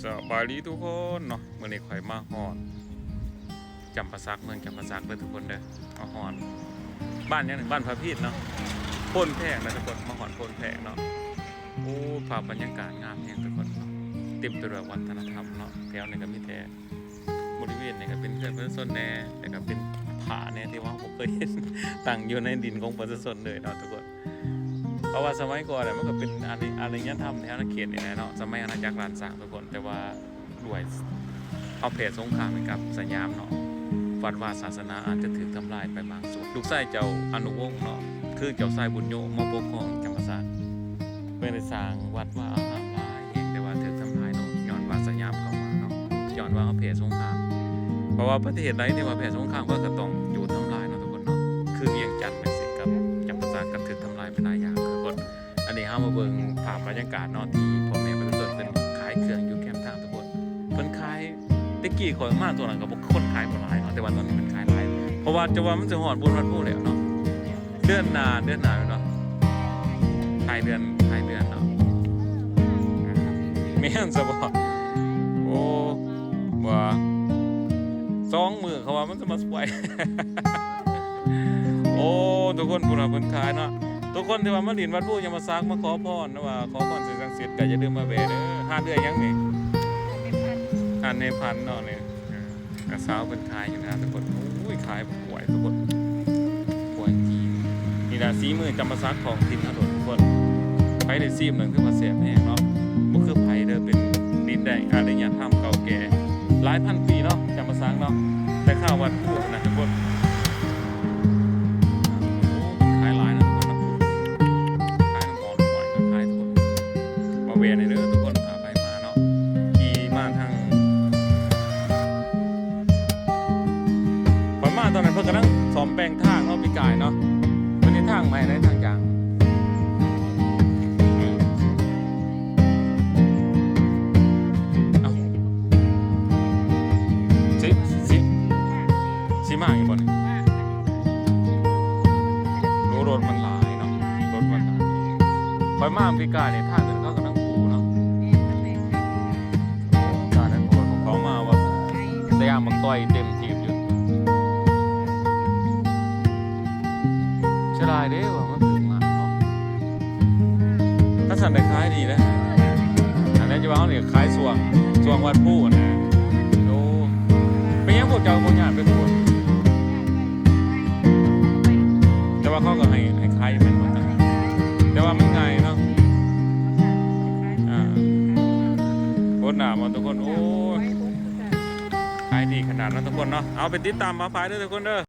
ສະບາຍດີທຸກຄົນເນາະ, ມື້ນີ້ຂ້ອຍມາຮອດຈຳປາສັກ ເມືອງຈຳປາສັກເດີທຸກຄົນເດີ. ມາຮອດບ້ານຫຍັງນີ້ ບ້ານພະພີດເນາະ, ໂພນແພກນະທຸກຄົນ, ມາຮອດໂພນແພກເນາະ. ໂອ້ ພາບບັນຍາກາດງາມແຮງທຸກຄົນເນາະ, ເຕັມໄປດ້ວຍວັດທະນະທຳເນາະ. ແຖວນີ້ກໍມີແຕ່ ບໍລິເວນນີ້ກໍເປັນເຮືອນປະຊາຊົນແດ່ ແລ້ວກໍເປັນຜ້າແດ່ ທີ່ວ່າບໍ່ເຄີຍເຫັນຕັ້ງຢູ່ໃນດິນຂອງປະຊາຊົນເລີຍເນາະທຸກຄົນ. ເພາະວ່າສະໄໝກ່ອນນະ ມັນກໍເປັນອາລິ ອາລິຍະທຳແຖວເຂດນີ້ແຫຼະເນາະ, ສະໄໝອານາຈັກລ້ານຊ້າງທຸກຄົນ. ແຕ່ວ່າດ້ວຍເອົາແພ້ສົງຄາມໃຫ້ກັບສະຫຍາມເນາະ, ວັດວາສາສະໜາອາດຈະຖືກທຳລາຍໄປບາງສ່ວນ. ລູກຊາຍເຈົ້າອະນຸວົງເນາະ ຄືເຈົ້າຊາຍບຸນໂຍມາປົກຄອງຈຳປາສັກ ເພິ່ນໄດ້ສ້າງວັດວາອາຮາມຫຼາຍແຫ່ງ ແຕ່ວ່າຖືກທຳລາຍເນາະ ຍ້ອນວ່າສະຫຍາມເຂົ້າມາເນາະ, ຍ້ອນວ່າເຮົາແພ້ສົງຄາມ. ເພາະວ່າປະເທດໃດທີ່ວ່າແພ້ສົງຄາມ ເຂົາກໍຕ້ອງໂຈດທຳລາຍເນາະທຸກຄົນເນາະ. ຄືວຽງຈັນຈັ່ງຊີ້ ກັບຈຳປາສັກ ກໍຖືກທຳລາຍໄປຫຼາຍຢ່າງທຸກຄົນ. ອັນນີ້ເຮົາມາເບິ່ງພາບບັນຍາກາດເນາະ ທີ່ພໍ່ແມ່ປະຊາຊົນເພິ່ນຂາຍເຄື່ອງຢູ່ແຄມທາງທຸກຄົນ. ເພິ່ນຂາຍ ແຕ່ກີ້ຂ້ອຍມາຕອນນັ້ນກໍບໍ່ ຄົນຂາຍບໍ່ຫຼາຍເນາະ, ແຕ່ວ່າຕອນນີ້ເພິ່ນຂາຍຫຼາຍ ເພາະວ່າຈະວ່າມັນຊິຮອດບຸນຮອດພູແລ້ວເນາະ. ເດືອນໜ້າ ເດືອນໜ້າແມ່ນບໍ່? ທ້າຍເດືອນ ທ້າຍເດືອນເນາະ. ແມ່ນຊະບໍ່? ໂອ້ ວ່າສອງມື້ເຂົາວ່າມັນຈະມາສະໄປ. ໂອ້ ທຸກຄົນ ພຸ້ນນະເພິ່ນຂາຍເນາະ. ທຸກຄົນທີ່ວ່າມາຫຼິ້ນວັດພູຍະມະສັກ ມາຂໍພອນ ຫຼືວ່າຂໍພອນສິ່ງສັກສິດ ກໍຢ່າລືມມາແວ່ເດີ. ຮ້ານເອື້ອຍຫຍັງນີ້? ຮ້ານແມ່ພັນເນາະນີ້. ກະສາວເພິ່ນຂາຍຢູ່ນະທຸກຄົນ. ໂອ້ຍ ຂາຍບັກກວຍທຸກຄົນ ກວຍຈີນ. ນີ້ລະສີມືຈຳປາສັກຂອງຖິ່ນເຮົາໂລດທຸກຄົນ. ໃຜໄດ້ຊີມແລ້ວຖືວ່າແຊບແຮງເນາະ. ບໍ່ຄືໃຜເດີ ເປັນດິນແດນອາລິຍະທຳເກົ່າແກ່ຫຼາຍພັນປີເນາະ ຈຳປາສັກເນາະ. ແຕ່ຄາວວັດພູນນະທຸກຄົນ. ໂອ້ ຂາຍຫຼາຍນະທຸກຄົນນະ. ຂາຍນ້ຳຫອມ ຂາຍທຸກຄົນ. ມາແວ່ໄດ້ເດີທຸກຄົນ ຖ້າໃຜມາເນາະ. ຂີ່ມາທາງ ຂ້ອຍມາຕອນນັ້ນເພິ່ນກຳລັງສ້ອມແປງທາງເນາະ ປີກາຍເນາະ. ເພິ່ນເຮັດທາງໃໝ່ໃດ໋ ທາງຢາງ. ເອົ້າ ຊິ ຊິ ຊິມາອີກບໍ່ນີ້? ໂອ້ ລົດມັນຫຼາຍເນາະ ລົດມັນຫຼາຍ. ຂ້ອຍມາປີກາຍນີ້ ທາງເຂົາກຳລັງປູເນາະ. ການນັ້ນ ເຂົາມາວ່າ ສະຫຍາມບັກຕ່ອຍເຕັມຖີບຢູ່. ເສຍດາຍເດ້ວ່າມັນຖືກມາເນາະ. ຄັນຊັ້ນໄດ້ຂາຍດີເດ້. ອັນນັ້ນຈະວ່າເຮົານີ້ຂາຍຊ່ວງ ຊ່ວງວັດພູນນະ. ໂອ້ ເປັນຫຍັງພວກເຈົ້າບໍ່ຍ້າຍໄປພຸ້ນ? ແຕ່ວ່າເຂົາກໍໃຫ້ ໃຫ້ຂາຍຢູ່ແມ່ນບໍ່? ແຕ່ວ່າມັນງ່າຍເນາະ. ອ່າ ໂຄດໜ້າບໍ່ທຸກຄົນ. ໂອ້ຍ ຂາຍດີຂະໜາດເນາະທຸກຄົນເນາະ. ເອົາ ໄປຕິດຕາມບ່າວພາຍເດີທຸກຄົນເດີ.